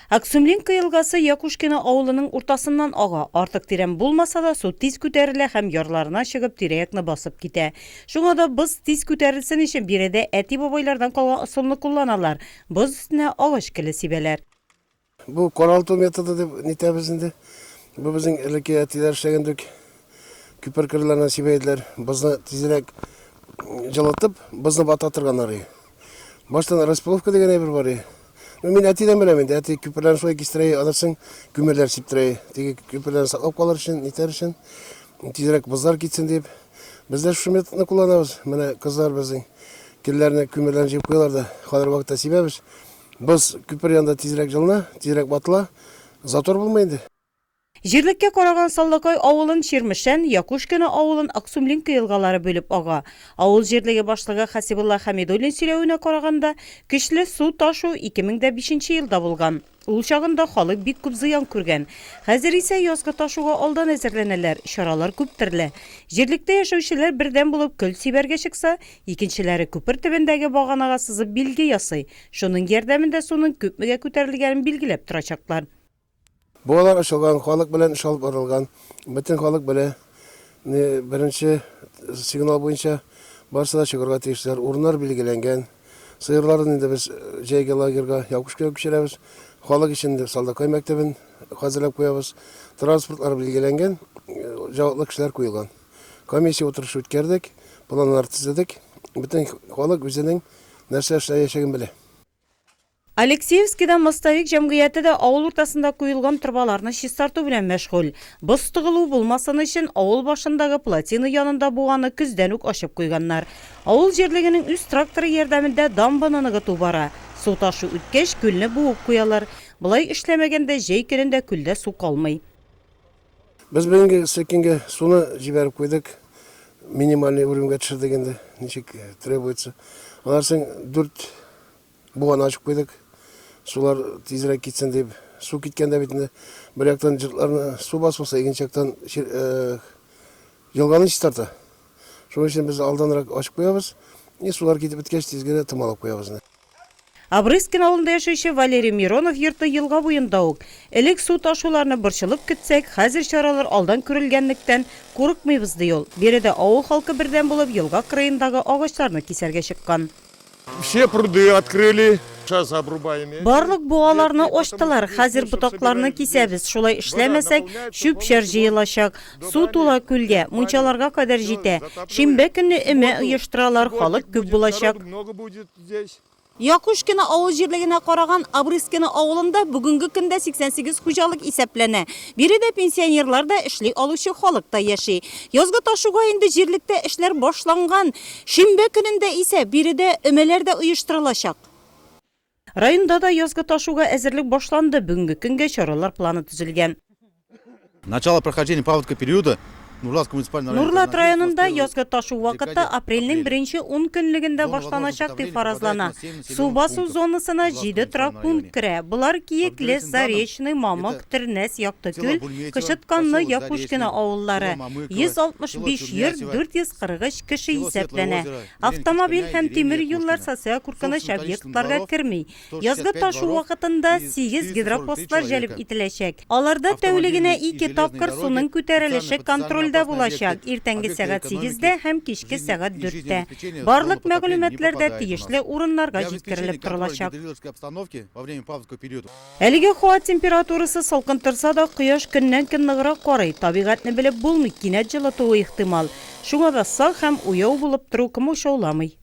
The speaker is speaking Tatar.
Аксумлинка елгасы Якушкино авылының уртасыннан ага. Артык тирән булмаса да, су тиз күтәрелә һәм ярларына чыгып тирә-якны басып китә. Шуңа да боз тиз күтәрелсен өчен биредә әти-бабайлардан калган ысулны кулланалар, боз өстенә агач келе сибәләр. Бу каралту методы дип нитәбез инде. Бу безнең элекке әтиләр эшләгәндә үк күпер керләренә сибә иделәр. Бозны тизрәк җылытып, бозны бата торганнар. Баштан распиловка дигән әйбер бар. Ну, мин әтидән беләм инде. Әти күперләрне шулай кистерә, аннан күмерләр сиптерә. Теге күперләрне саклап калыр өчен, нитәр өчен, тизрәк бозлар китсен дип. Без дә шушы методны кулланабыз. Менә кызлар безнең келләрне, күмерләрне җыеп куялар да, хәзер вакытта сибәбез. Боз күпер янында тизрәк җылына, тизрәк ватыла. Затор булмый инде. Җирлеккә караган Саллакай авылын Чирмешән, Якушкино авылын Аксумлинка елгалары бүлеп ага. Авыл җирлеге башлыгы Хәсибулла Хәмидуллин сөйләвенә караганда, көчле су ташу 2005 нче елда булган. Ул чагында халык бик күп зыян күргән. Хәзер исә язгы ташуга алдан әзерләнәләр, чаралар күптөрле. Җирлектә яшәүчеләр бердәм булып көл сибәргә чыкса, икенчеләре күпер төбендәге баганага сызып билге ясый. Шуның ярдәмендә суның күпмегә күтәрелгәнен билгеләп торачаклар. Буалар ачылган, халык белән эш алып барылган. Бөтен халык белә. Беренче сигнал буенча барысы да чыгарга тиешләр. Урыннар билгеләнгән. Сыерларны инде без җәйге лагерьга Якушкига күчерәбез. Халык өчен инде Салдакай мәктәбен хәзерләп куябыз. Транспортлар билгеләнгән, җаваплы кешеләр куелган. Комиссия утырышы үткәрдек, планнар төзедек. Бөтен халык үзенең нәрсә эшләячәген белә. Алексеевскида Мостовик җәмгыяте дә авыл уртасында куелган торбаларны чистарту белән мәшгуль. Боз тыгылу булмасын өчен авыл башындагы плотина янында буаны көздән үк ачып куйганнар. Авыл җирлегенең үз тракторы ярдәмендә дамбаны ныгыту бара. Су ташу үткәч, күлне буып куялар. Болай эшләмәгәндә җәй көнендә күлдә су калмый. Без бүгенге секингә суны җибәреп куйдык. Минимальный уровеньгә төшердек инде, ничек требуется. Аннан соң дүрт Буганы ачып куйдык. Сулар тизрәк китсен дип. Су киткәндә бит инде бер яктан җыртларны су басмаса, икенче яктан елганы чистарта. Шуның өчен без алданрак ачып куябыз. И сулар китеп беткәч, тиз генә томалап куябыз инде. Обрызкин авылында яшәүче Валерий Миронов йорты елга буенда ук. Элек су ташуларны борчылып көтсәк, хәзер чаралар алдан күрелгәнлектән, курыкмыйбыз, ди ул. Биредә авыл халкы бердәм булып елга кырыендагы агачларны кисәргә чыккан. Все пруды открыли. Сейчас обрубаем. Барлык буаларны ачтылар, хәзер ботакларны кисәбез, шулай эшләмәсәк, чүп-чар җыелачак. Су тула күлгә, мунчаларга кадәр җитә. Шимбә көнне өмә оештыралар, халык күп булачак. Якушкино авыл җирлегенә караган Обрызкино авылында бүгенге көндә 88 хуҗалык исәпләнә. Биредә пенсионерлар да, эшли алучы халык та яши. Язгы ташуга инде җирлектә эшләр башланган. Шимбә көнендә исә биредә өмәләр дә оештырылачак. Районда да язгы ташуга әзерлек башланды, бүгенге көнгә чаралар планы төзелгән. Начало прохождения паводка периода Нурлатского муниципального района Нурлат районында язгы ташу вакыты апрельнең беренче ун көнлегендә башланачак дип фаразлана. Су басу зонасына җиде торак пункт керә. Болар, Киекле, Заречный, Мамык, Тернәс, Яктыкүл, Кычытканны, Якушкино авыллары. 165 йорт, 443 кеше исәпләнә. Автомобиль һәм тимер юллар социаль куркыныч объектларга керми. Язгы ташу вакытында сигез гидропостлар җәлеп ителәчәк. Аларда тәүлегенә ике тапкыр суның күтәрелеше контрольдә булачак, иртәнге сәгать сигездә һәм кичке сәгать дүрттә. Барлык мәгълүматлар да тиешле урыннарга җиткерелеп торылачак. Әлегә һава температурасы салкын торса да, кояш көннән-көн ныграк карый, табигатьне белеп булмый, кинәт җылытуы ихтимал. Шуңа да сак һәм уяу булып тору комачауламый.